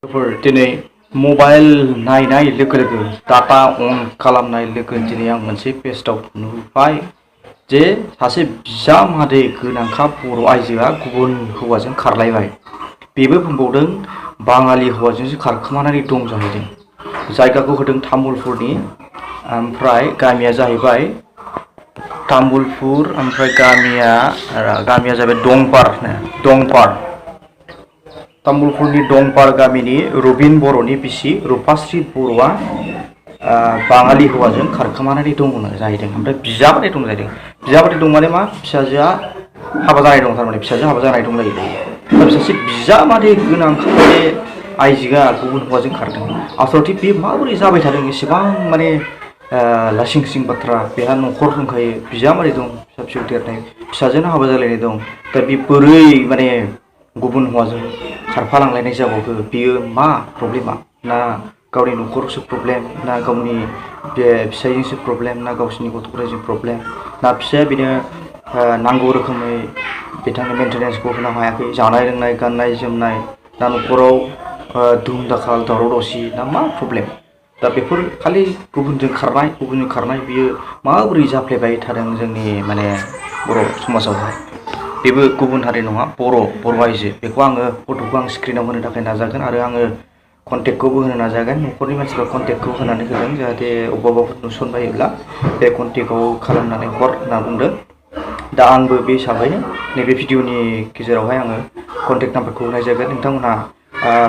दिनै मबाइल नायनाय लोगो लोगो डाटा अन खालामनाय लोगो दिनै आं मोनसे पेजआव नुबाय जे सासे बिजामादै गोनांखा बर' आइजोआ गुबुन हौवाजों खारलायबाय। बेबो बुंबावदों बाङालि हौवाजोंसो खारखोमानानै दं जाहैदों। जायगाखौ होदों तामुलपुरनि, ओमफ्राय गामिया जाहैबाय तामुलपुर, ओमफ्राय गामिया जाहैबाय दंपार। तामुलपुरनि दंपार गामिनि रबिन बर'नि बिसि रुपास्रि बर'आ बाङालि हौवाजों खारखोमानानै दङ जाहैदों। ओमफ्राय बिजामादै दं जाहैदों। बिजामादै दं माने मा? फिसाजोआ हाबा जानाय दं, थारमाने फिसाजो हाबा जानाय दं जाहैदों। दा सासे बिजामादै गोनांखा बे आइजोआ गुबुन हौवाजों खारदों। आसलथे बे माबोरै जाबाय थादों? एसेबां माने लासिं सिं बाथ्रा। बेहा न'खर दंखायो, बिजामादै दं, फिसा फिसौ देरनाय, फिसाजोनो हाबा जालायनाय दं। दा बे बोरै माने गुबुन हौवाजों खारफालांलायनाय जाबावखो? बेयो मा प्रब्लेमा? ना गावनि न'खरावसो प्रब्लेम, ना गावनि बे फिसायजोंसो प्रब्लेम, ना गावसिनि गथ' गथायजों प्रब्लेम, ना फिसाया बेनो नांगौ रोखोमै बिथांनि मेन्टेनेन्सखौ होनो हायाखै, जानाय लोंनाय गाननाय जोमनाय, ना न'खराव दुम दाखाल दावराव दावसि, ना मा प्रब्लेम? दा बेफोर खालि गुबुनजों खारनाय बियो माबोरै जाफ्लेबाय थादों जोंनि माने बर' समाजावहाय? बेबो गुबुन हारि नङा, बर' आइजो। बेखौ आङो फट'खौ आं स्क्रिनाव होनो थाखाय नाजागोन, आरो आङो कन्टेक्टखौबो होनो नाजागोन। न'खरनि मानसिफ्रा कन्टेक्टखौ होनानै होगोन, जाहाथे अबेबाफोर नुसनबायोब्ला बे कन्टेक्टआव खालामनानै हर होनना बुंदों। दा आंबो बे हिसाबैनो नैबे भिडिअनि गेजेरावहाय आङो कन्टेक्ट नाम्बारखौ होनाय जागोन। नोंथांमोनहा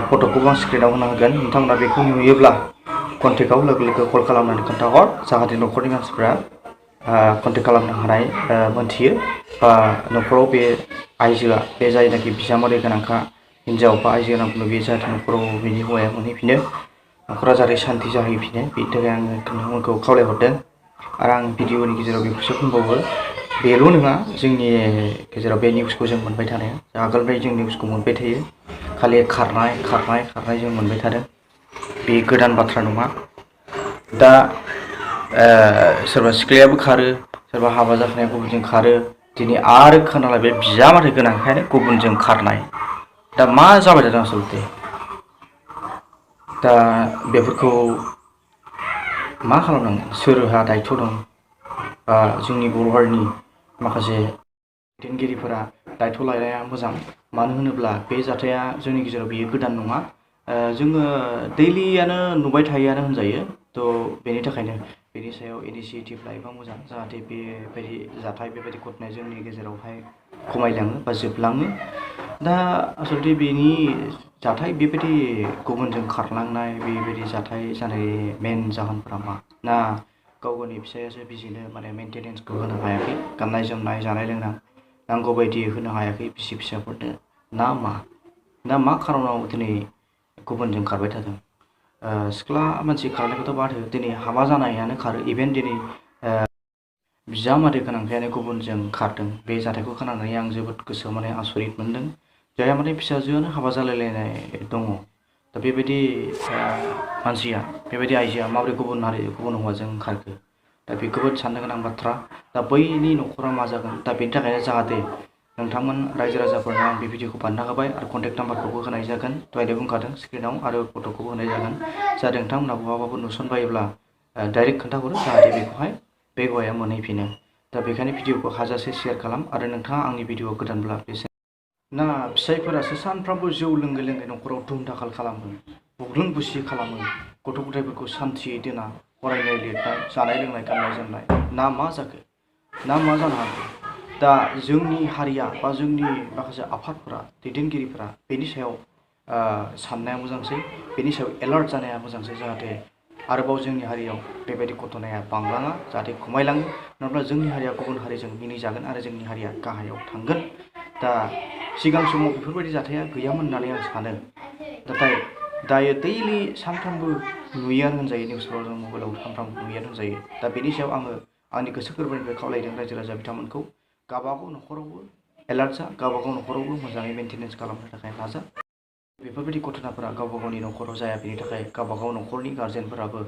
फट'खौबो आं स्क्रिनाव होना होगोन। नोंथांमोना बेखौ नुयोब्ला कन्टेक्टआव लोगो लोगो कल खालामनानै खोन्थाहर, जाहाथे न'खरनि मानसिफ्रा कन्टेक्ट खालामनो हानाय मोनथियो, बा न'खराव बे आइजोआ, बे जायनाखि बिजामादै गोनांखा हिन्जाव बा आइजो होनना बुङो, बे जाहाथे न'खराव बिनि हौवाया मोनहैफिनो, न'खरा जाहाथे सान्ति जाहैफिनो, बेनि थाखाय आङो नोंथांमोनखौ खावलायहरदों। आरो आं भिडिअनि गेजेराव बेखौसो बुंबावो, बेल' नङा, जोंनि गेजेराव बे निउसखौ जों मोनबाय थानाया, आगोलनिफ्राय जों निउसखौ मोनबाय थायो, खालि खारनाय जों मोनबाय थादों। बे गोदान बाथ्रा नङा। दा सोरबा सिख्लायाबो खारो, सोरबा हाबा जाखानाया गुबुनजों खारो, दिनै आरो खोनालायबाय बिजामादै गोनांखायनो गुबुनजों खारनाय। दा मा जाबाय थादों आसलथे? दा बेफोरखौ मा खालामनांगोन? सोरहा दायथ' दं? जोंनि बर' हारिनि माखासे दैदेनगिरिफोरा दायथ' लानाया मोजां। मानो होनोब्ला बे जाथाया जोंनि गेजेराव बियो गोदान नङा। जोङो दैलियानो नुबाय थायोआनो होनजायो। थ' बेनि थाखायनो बेनि सायाव इनिसियेटिभ लायोबा मोजां, जाहाथे बेबायदि जाथाय, बेबायदि घटनाया जोंनि गेजेरावहाय खमायलाङो बा जोबलाङो। दा आसलथे बेनि जाथाय, बेबायदि गुबुनजों खारलांनाय, बेबायदि जाथाय जानाय मेन जाहोनफोरा मा? ना गाव गावनि फिसायासो बिजिनो माने मेन्टेनेन्सखौ होनो हायाखै, गाननाय जोमनाय जानाय लोंनाय नांगौ बायदि होनो हायाखै बिसि फिसाफोरनो, ना मा खारनाव दिनै गुबुनजों खारबाय थादों? सिख्ला मानसि खारनायखौथ' बाद हो, दिनै हाबा जानायानो खारो। इभेन दिनै बिजामादै गोनांखायानो गुबुनजों खारदों। बे जाथायखौ खोनानानै आं जोबोद गोसोआव माने आसरित मोनदों। जायहा माने फिसाजोआनो हाबा जालायलायनाय दङ। दा बेबायदि मानसिया, बेबायदि आइजोआ माबोरै गुबुन हौवाजों खारखो? दा बे जोबोद साननो गोनां बाथ्रा। दा बैनि न'खरा मा जागोन? दा बेनि थाखायनो जाहाथे नोंथांमोन रायजो राजाफोरनो आं बे भिडिअखौ बानायना होबाय, आरो कन्टेक्ट नाम्बारखौबो होनाय जागोन। दहायनो बुंखादों स्क्रिनाव, आरो फट'खौबो होनाय जागोन, जाहाथे नोंथांमोनहा बहाबाफोर नुसनबायोब्ला डाइरेक्ट खोन्थाहरो, जाहाथे बेखौहाय बे हौवाया मोनहैफिनो। दा बेखायनो भिडिअखौ हाजासे शेयार खालाम, आरो नोंथाङा आंनि भिडिअ गोदानब्ला ना फिसाइफोरासो सानफ्रामबो जौ लोङै लोङै न'खराव दुम दाखाल खालामो, बुग्लुं बुसि खालामो, गथ' गथायफोरखौ सान्थियै दोना, फरायनाय लिरनाय जानाय लोंनाय गाननाय जोमनाय, ना मा जाखो? ना मा जानो हागौ? दा जोंनि हारिया बा जोंनि माखासे आफादफोरा, दैदेनगिरिफोरा बेनि सायाव साननाया मोजांसै, बेनि सायाव एलार्ट जानाया मोजांसै, जाहाथे आरोबाव जोंनि हारियाव बेबायदि घटनाया बांलाङा, जाहाथे खमायलाङो। नङाब्ला जोंनि हारिया गुबुन हारिजों मिनिजागोन, आरो जोंनि हारिया गाहायाव थांगोन। दा सिगां समाव बेफोरबायदि जाथाया गैयामोन होननानै आं सानो, नाथाय दायो दैलि सानफ्रामबो नुयोआनो होनजायो, निउसफोराव जों मबाइलाव सानफ्रामबो नुयोआनो होनजायो। दा बेनि सायाव आङो आंनि गोसो गोरबोनिफ्राय खावलायदों रायजो राजा बिथांमोनखौ, गावबागाव न'खरावबो एलार्ट जा, गावबागाव न'खरावबो मोजाङै मेन्टेनेन्स खालामनो थाखाय नाजा। बेफोरबायदि घटनाफोरा गावबा गावनि न'खराव जाया, बेनि थाखाय गावबागाव न'खरनि गारजेनफोराबो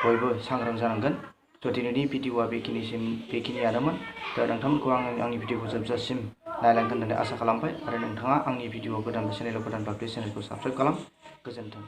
बयबो सांग्रां जानांगोन। थ' दिनैनि भिडिअआ बेखिनियानोमोन। दा नोंथांमोनखौ आङो आंनि भिडिअखौ जोबजासिम नायलांगोन होननानै आसा खालामबाय आरो नोंथाङा आंनि भिडिअ गोदान चेनेलाव गोदानबा बे चेनेलखौ साबस्क्राइब खालाम। गोजोन्थों।